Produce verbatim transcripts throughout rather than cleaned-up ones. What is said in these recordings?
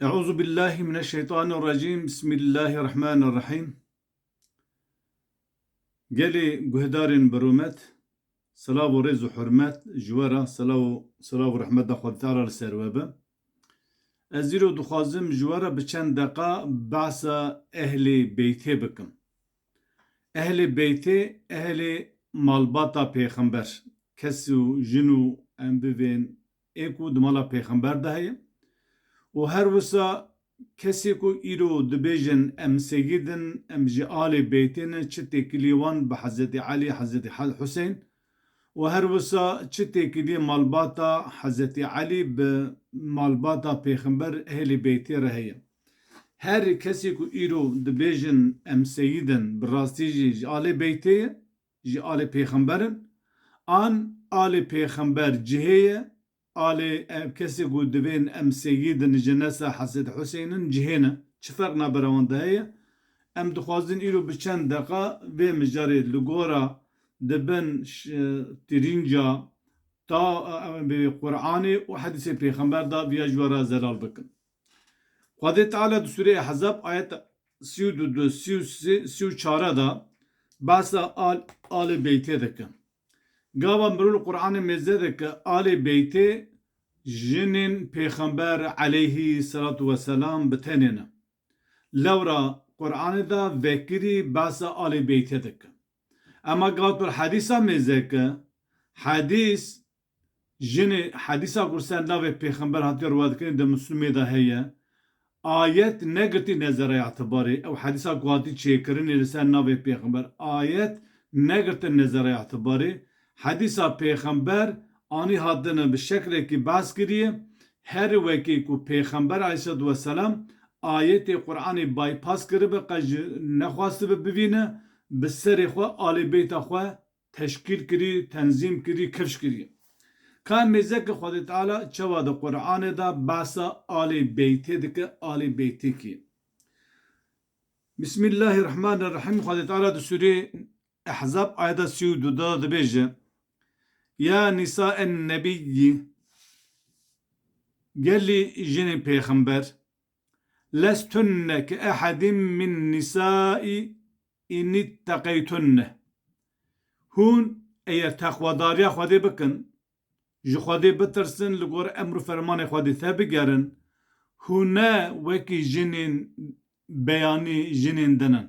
Euzu billahi mineşşeytanirracim. Bismillahirrahmanirrahim. Gelê guhdarên bi rûmet, silav û rêz û hurmet ji we re, silav û, silav û rehmeta Xwedê Teala li ser we be. Ez îro dixwazim ji we re bi çend deqa behsa ehlê beytê bikim. Ehlê beytê, ehlê malbata pêxember, kes û jin û em bivên ê ku di mala pêxember de heye. Û her wisa kesê ku îro dibêjin em seyîd in, em ji alê beytê ne, çi têkilî wan bi Hezretî Elî, Hezretî He-, Huseyn û her wisa çi têkilî malbata Hezretî Elî bi malbata pêxember ehlê beytê re heye. Her kesê ku îro dibêjin em seyîd in, bi rastî jî ji alê beytê ye, ji alê pêxember in, an alê pêxember cihê ye, alê ev kesê ku divên em seyîd in ji nesa Hezret Huseyn in cihê ne. Çi ferq navbera wan de heye? Em dixwazin îro bi çend deqa vê mijarê li gora dibin ş-, tirînca ta, e, e, Qur'anê û hedîsê pêxember de viya ji we re zelal bikin. Xwedê Teala di Sûreyê Ehzab ayet sî û du, du, sî û sê, sî û çar de behsa al-, alê beytê dike. Gava mirov li Qur'anê mêze dike alê beytê jinên pêxember eleyhî selatu weselam bi tenê ne. Lewra Qur'anê de vekirî behsa alê beytê dike. Ema gava tu hedîsa mêze ke, hedîs jinê, hedîsa ku ser navê pêxember hatiye riwayetkirin di Muslimê de heye. Ayet negirtî nezera îtibarê. Ew hedîsa ku hatî çêkirinê li ser navê pêxember. Ayet negirtin nezera îtibarê. Hedîsa pêxember anî hatine bi şeklekî behs kiriye. Her wekî ku pêxember aleyhisselatu weselam ayetê Qur'anê bypass kiribe, qe ji nexwastibe bivîne, bi serê xwe alê beyta xwe teşkîl kirî, tenzîm kirî, kifş kirî. Ka mêzeke Xwedê Teala çawa di Qur'anê de behsa alê beytê dike, alê beytê kî? Bismillahirrahmanirrahim. Xwedê Teala di Sûrê Ehzab ayeta sî û du de dibêje, Ya nîsa en nebiyyi, gelî jinên pêxember, lestunne ke ehedin min nisai initteqeytunne. Hûn eger teqwedariya Xwedê bikin, ji Xwedê bitirsin, li gor emr û fermanê Xwedê tebigerin, hûn ne wekî jinên beyanî jinên din in.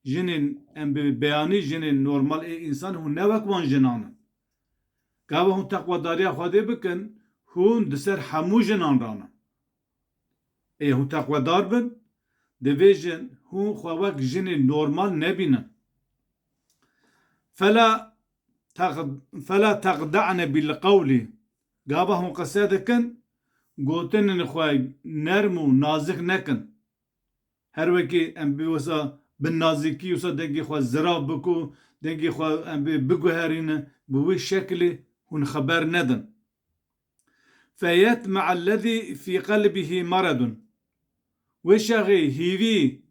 Jinên em bi beyanî jinên normal ê însan hûn ne wek wan jinan in. Gava hûn teqwedariya Xwedê bikin, hûn di ser hemû jinan re ne. Ê hûn teqwedar bin, divêjin hûn xwe wek jinê normal nebînin. Fela tex-, fela texde'ne bil qewlî. Gava hûn qise dikin, gotinên xwe nerm û nazik nekin. Her wekî em bi wisa bi nazikî wisa dengê xwe zirav biku, dengê xwe em bi biguherîne, bi wî şekilê hûn xeber nedin. Feyetme'ellezî fî qelbihî maredun. Wê şexê hîvî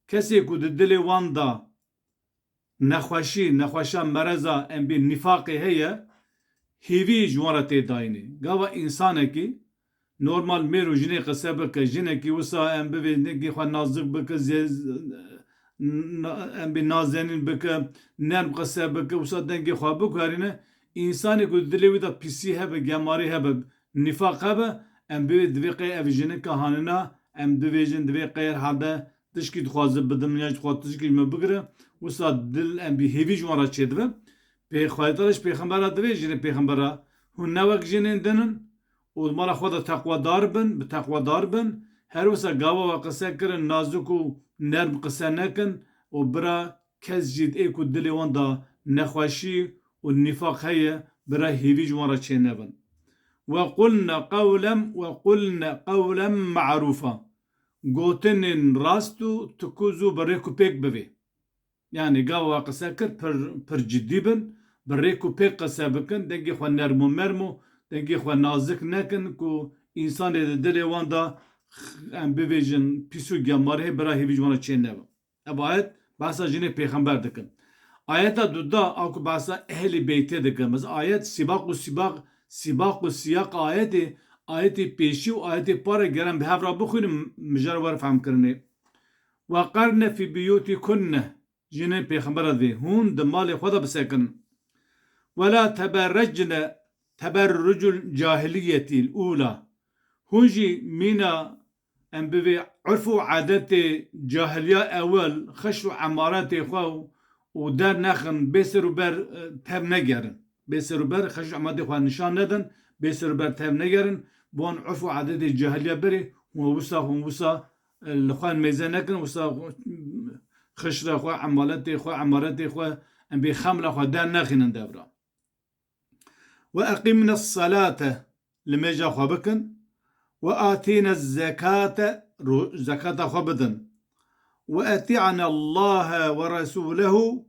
kesê ku di dilê wan de nexweşî, nexweşa mereza em bê nîfaqê heye, hêvî ji wan re tê dayînê. Gava însanekî normal mêr û jinê qise bike, jinekî wisa em bivê dengê xwe nazik bike, zê-, na-, em bê nazenîn bike, nerm qise bike, wisa dengê xwe biguherîne, însanê ku di dilê wî de pîsî hebe, gemarî hebe, nîfaq hebe, em bivê divê qey ev jinika hanina, em bivêjin divê qey herhalde tişkî dixwaze bidim, ya jî dixwaze tişkî ji me bigire, wisa dil em bî hêvî ji wan re çêdibe. Pê Xwedê Teala ji pêxembera divê, jinê pêxembera, hûn ne wek jinên din in û di mala xwe de teqwedar bin, bi teqwedar bin. Her wisa gava we qise kirin, nazik û nerm qise nekin û bira kes jî ê ku dilê wan de nexweşî û nîfaq heye, bira hêvî ji wan re çênebin. Ve qulne qewlem, ve qulne qewlem ma'rûfa. Gotinên rast û tikû zû bi rêk û pêk bivê. Yanî gava we qise kir, pir, pir cidî bin, bi rêk û pêk qise bikin, dengê xwe nerm û merm û dengê xwe nazik nekin ku însanê di dilê wan de, em bivêjin, pîs û gemarê hê bira hêvî ji wan re çê nebe. Ev ayet behsa jinê pêxember dikin. Ayeta duda a ku behsa ehlî beytê dikin. Mesela ayet sîbaq û sîbaq, sîbaq û siyaq ayetê ayetê pêşî û ayetê pare gere em bi hev re bixwînin, mijar wer fehmkirinê. Ve qerne fî biyûtîkunne, jinên pêxembera divê, hûn di malê xwe de bisekin. Ve la teberrecne teberrucul cahiliyetîl ûla. Hûn jî mîna em bivê urf û adetê cahiliya ewil, xişt û emaretê xwe û, û dernexin, bê ser û ber, e, tev negerin. Bê ser û ber xişt û emaretê xwe nîşan nedin, bê ser û ber tev negerin. Bi wan urf û adetê cahiliya berê, hûn wisa, hûn wisa, e, li xwe mêze nekin, wisa xişra xwe, emaletê xwe, emaretê xwe, em bê xemla xwe dernexînin devra. Ve eqîmne selate, limêja xwe bikin. Ve atîne zekate, ro-, zekata xwe bidin. Ve etî'ne Allahe ve Resûlehu,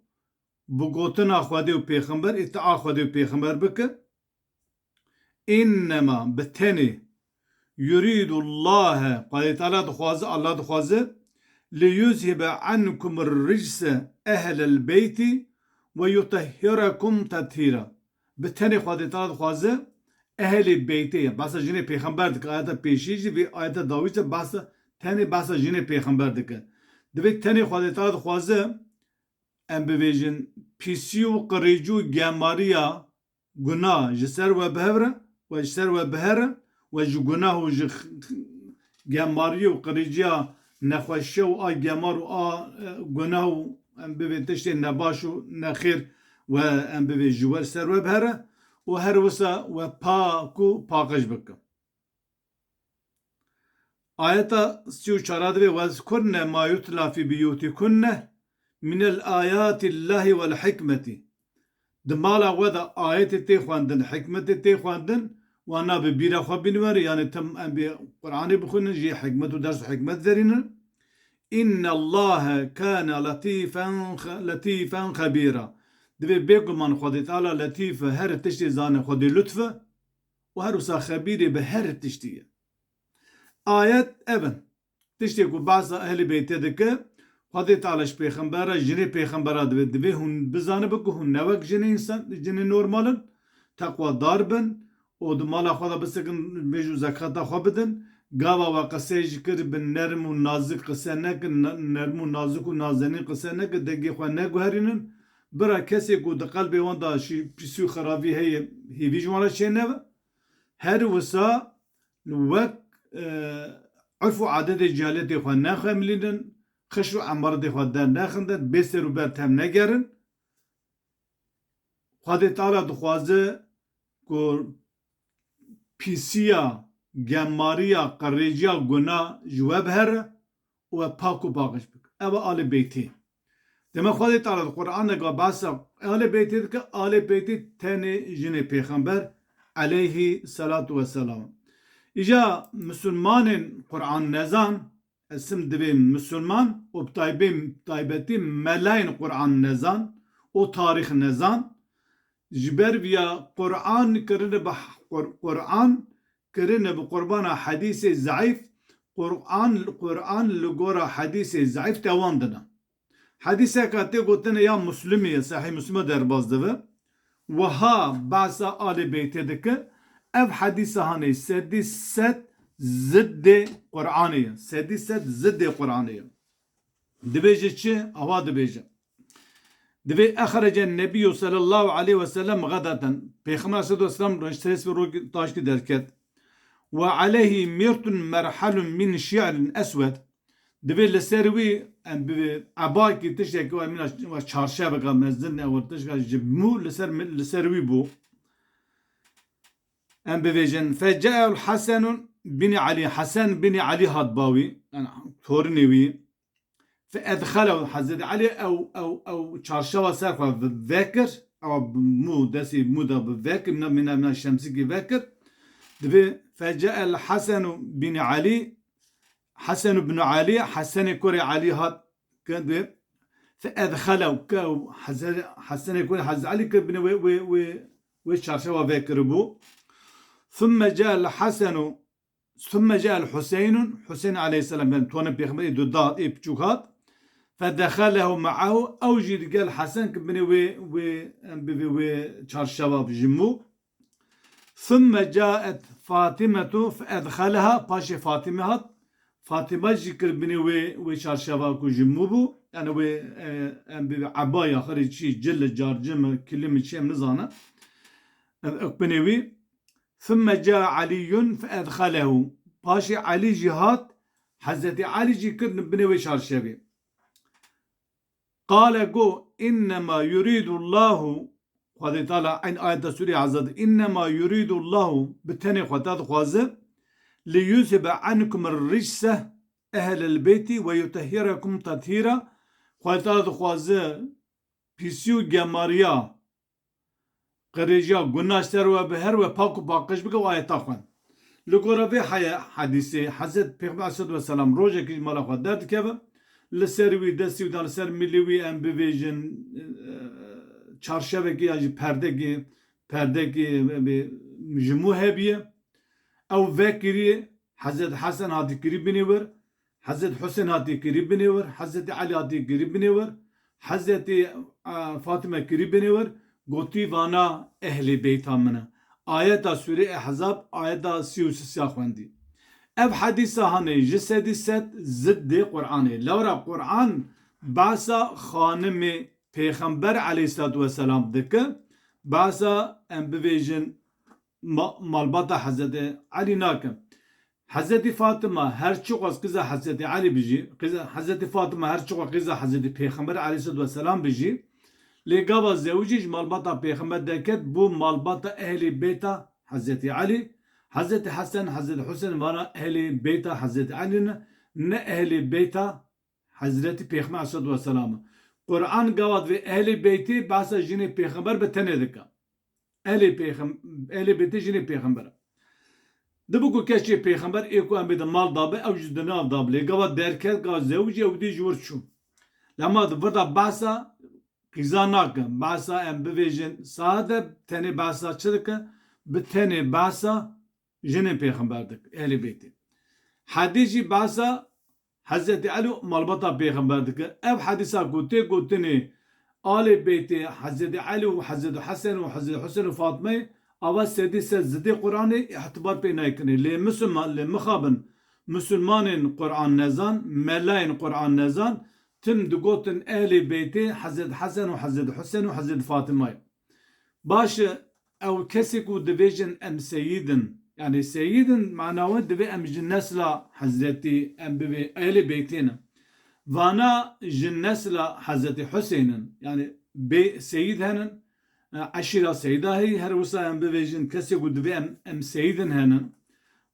bi gotina Xwedê û Pêxember, îtia Xwedê û Pêxember bike. Înnema, bi tenê, yurîdu Allahe, Xwedê Teala dixwaze, Allah dixwaze, li yuzhibe ankum ricse ehlel beyti ve yutehhirakum tethîra. Bi tenê Xwedê Teala dixwaze ehlê beytê, ya behsa jinê pêxember dike. Ayeta pêşî jî vê ayeta dawî jî behsa, tenê behsa jinê pêxember dike. Divê tenê Xwedê Teala dixwaze, em bibêjin, pîsî û qirêcî û gemariya guna ji ser we bihevre, we ji ser we bihere, we ji gunah û ji x-, x-, gemariyê û qirêciya nexweşiya û a gemar û a, e, gunah û em bivê tiştê nebaş û nexêr we em bivê ji we ser we bihere û her wisa we pak û paqij bike. Ayeta sî û çar divê, "Wezkurne ma yutla fî biyûtikunne minel ayatillahi wel hikmeti." Di mala we de ayetê tê xwendin, hikmetê tê xwendin, wana bi bîra xwe bînwere, yanî tim em bê Qur'anê bixwînin, jê hikmet û ders û hikmet verînin. "Innallâhe kâne letîfen xe-, letîfen xebîra." Divê bêguman Xwedê Teala letîf e, her tiştê zane, Xwedê lutf e û her wisa xebîrê bi her tiştî ye. Ayet ev in. Tiştê ku behsa Ehlî Beytê dike, Xwedê Teala ji pêxembera, jinê pêxembera divê, divê hûn bizanibe ku hûn ne wek jinê însan, jinê normal in, teqwadar bin û di mala xwe de bisekin, bêj û zekata xwe bidin. Gava we qisey jî kir, bi nerm û nazik qise nekin, ne-, nerm û nazik û nazenîn qise nekin, dengê xwe neguherînin. Bira kesê ku di qelbê wan de şî-, pîsî û xirabî heye, hêvî ji wan re çênebe. Her wisa wek, e, urf û adetê cahiliyetê xwe nexemilînin, xişt û emaretê xwe dernexin, bê ser û ber tev negerin. Xwedê Teala dixwaze ku pîsiya, gemariya, qirêciya, guna ji we bihere û we pak û paqij bike. Ev e Alê Beytê. Dema Xwedê Teala di Qur'an de ka behsa Alê Beytê dike, Alê Beytê tenê jinê pêxember aleyhî selatu weselam. Îja misilmanên Qur'an nezan, isim divê misilman û bi taybê-, taybetî melayên Qur'an nezan û tarîx nezan, ji ber viya Qur'an kirine bi Qur-, Qur'an kirine bi qurbana hedîsê zeîf, Qur'an, Qur'an li gora hedîsê zeîf tewandine. Hedîseka tê gotine ya Muslimê ye, Sehîh Muslimê derbas dibe. Wiha behsa Alê Beytê dike, ev hedîsa hanê sedî sed ziddê Qur'anê ye. Sedî sed ziddê Qur'anê ye. Dibêje çi? Awa dibêje. Divê exrece Nebiyyu sallallahu aleyhi ve sellem ğedaten. Pêxember aleyhissalatu vesselam roj serê sibê roj taşkî derket. Ve aleyhi mirtun merhalun min şi'rin eswed. Divê li ser wî, em, bi ebakî tiştekî wê mîna wê çarşeveka mezin ne, wê tişka ji mû li ser, li ser wî bû. Em bivêjin, "Fe cael Hasenun bin Alî." Hesen bin Alî hat ba wî, yani torinê wî. Fe edxelehu, Hezretî Alî ew, ew, ew çarşeva ser xwe ve-, vekir, ew bi mû, destê mû de bi vekir, mîna, mîna, mîna şemsikî vekir. Divê, "Fe cael Hasenu bin Alî." Hesen ibn Alî, Hesenê kurê Alî hat, ke divê, "Fe edxelehu." Ke Hesen-, Hesenê kurê Hezretî Alî kir binê wê, wê, wê, wê çarşeva vekiribû. Thumme cael Hasenu Sümme cael Huseynun, Huseyn aleyhisselam, yani tonê pêxemberê du da ê piçûk hat. Fedexelehu me'ahu, ew jî digel Hesen ki binê wê, wê, em bivê wê çarşeva ji mû. Sümme caet Fatimetu fe edxeleha, paşê Fatime hat. Fatime jî kir binê wê, wê çarşeva ku ji mû bû. Yani wê, e, em bi ebaya xirê çî, cil, carcim, kilim çi em nizane. Em ek binê wî. Thumme ca Aliyyun fe edxelehu. Paşê Elî jî hat, Hezretî Elî jî kir binê wê çarşevê. Qale got, "İnnemâ yuridullahu", Xwedê Teala eyn ayeta Sûreyê Ahzab, "İnnemâ yuridullahu", bi tenê Xwedê Teala dixwaze, "li yuzhibe ankum ricse ehlel beyti ve yutehhirakum tethîra", Xwedê Teala dixwaze pîsî û gemariya qirêjiya guna ji ser we bi her we pak û paqij bike û ayeta xwend. Li gora vê heye hedîsê Hezret Pêxember aleyhisselatu vesselam rojekî ji mala xwe derdikeve, li ser wî destî wî da li ser milî wî em bivêjin, e, çarşevekî ya jî perdekî, perdekî, e, bi, ji mû hebiye. Ew vekirî Hezret Hesen hatî kirî binê wir, Hezret Husên hatî kirî binê wir, Hezretî Elî hatî kirî binê wir, Hezretî, e, Fatime kirî binê wir, gotî vana ehlê beyta min e. Ayeta Sûrê Ehzab, ayeta sî û sê ya xwendî. Ev hedîsa hanê ji sedî sed ziddê Qur'anê. Lewra Qur'an behsa xanimê Pêxember aleyhisselatu vesselam dike, behsa em bivêjin ma-, malbata Hezretî Elî nake. Hezretî Fatima her çiqas qiza Hezretî Elî bijî, qiza Hezretî Fatima her çiqas qiza Hezretî Pêxember aleyhisselatu vesselam bijî, lê gava zewicî ji malbata Pêxember derket, bû malbata ehlê beyta Hezretî Elî. Hezretî Hesen, Hezretî Husên vana ehlê beyta Hezretî Elî ne, ne ehlê beyta Hezretî Pêxember aleyhisselatu vesselam e. Qur'an gava divê ehlê beytê behsa jinê pêxember bi tenê dike. Ehlê pêxem-, ehlê beytê jinê pêxember e. Dibi ku kesê pêxember ê ku em bê di mal da bi, ew jî di nav da bi. Lê gava derket, gava zewicî ew dî ji wir çû. Lema di vir da behsa qîza nake. Behsa em bivêjin sade tenê behsa çi dike? Bi tenê behsa jinên pêxember dike, ehlê beytê. Hedî jî behsa Hezretî Elî û malbata pêxember dike. Ev hedîsa ku tê gotinê alê beytê Hezretî Elî û Hezretî Hesen û Hezretî Husên û Fatmeyê, ava sedî sed zidê Qur'anê îtibar pê nayê kirinê. Lê misilman, lê mixabin misilmanên Qur'an nezan, melayên Qur'an nezan, tim digotin ehlê beytê Hezretî Hesen û Hezretî Husên û Hezretî Fatimeyê. Baş e, ew kesê ku divêjin em seyîd in, yanî seyîd in, mana we divê em ji nesla Hezretî, em bivê ehlê beytê ne. Vana ji nesla Hezretî Husên in, yanî bê seyîd henin, e, eşîra seyda heyî, her wisa em bivêjin kesê ku divê em, em seyîd in henin.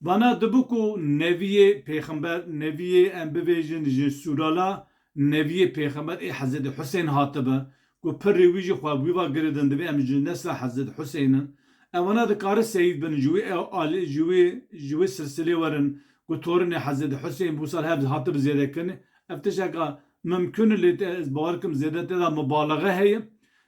Vana dibi ku neviyê pêxember, neviyê em bivêjin ji sûrala neviyê pêxember ê Hezretî Husên hatibe, ku pirrê wî jî xwe bi wî va girêdin, divê em ji nesla Hezretî Husên in. Ewana dikare seyîd bin, ji wî ew alî, ji wî, ji wî silsilê werin, ku torinê Hezretî Husên bû sal hev hatibi zêde kirin. Ev tişteka mimkun e, lê te, ez bawer kim zêde tê de mubalaxe heye.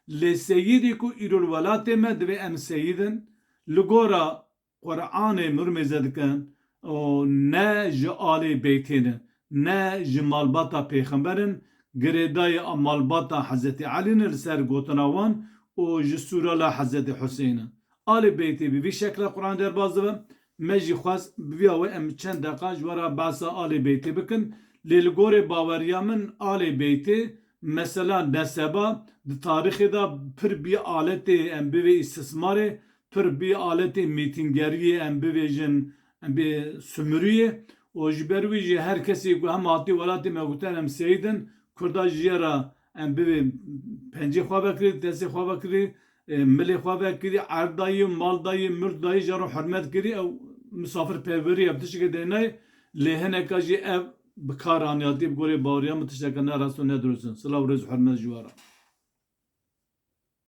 Lê seyîdî ku îro li welatê me divê em seyîd in. Li gora Qur'anê mirmêze dikin û ne ji alê beytê ne, ne ji malbata pêxember in, girêdayê a malbata Hezretî Elî ne li ser gotina wan û ji sûrala Hezretî Husên in. Alê beytê bi vî şekla Qur'an derbas dibe, me jî xwest bi vîya wê em çend deqa ji we re behsa alê beytê bikin. Lê li gorê baweriya min alê beytê mesela neseba di tarîxê de pir bî aletê em bivê îstismarê, pir bî aletê mîtîngeriyê, em bivêjin, em bê sumuriyê. Û ji ber wî jî her kesê ku hem hatî welatê me gotin em seyîd in, Kurda ji ye re em bivê pencê xwe vekirî, destê xwe vekirî, e, milê xwe vekirî, erd dayî, mal dayî, murd dayî, jê re hurmet kirî, ew misafirperwerî, ev tiştekê deynayê, lê hineka jî ev bi kar aniyatî, bi gorê baweriya min tişteke ne rast û ne dirust in. Silav û rêz û hurmet ji we re.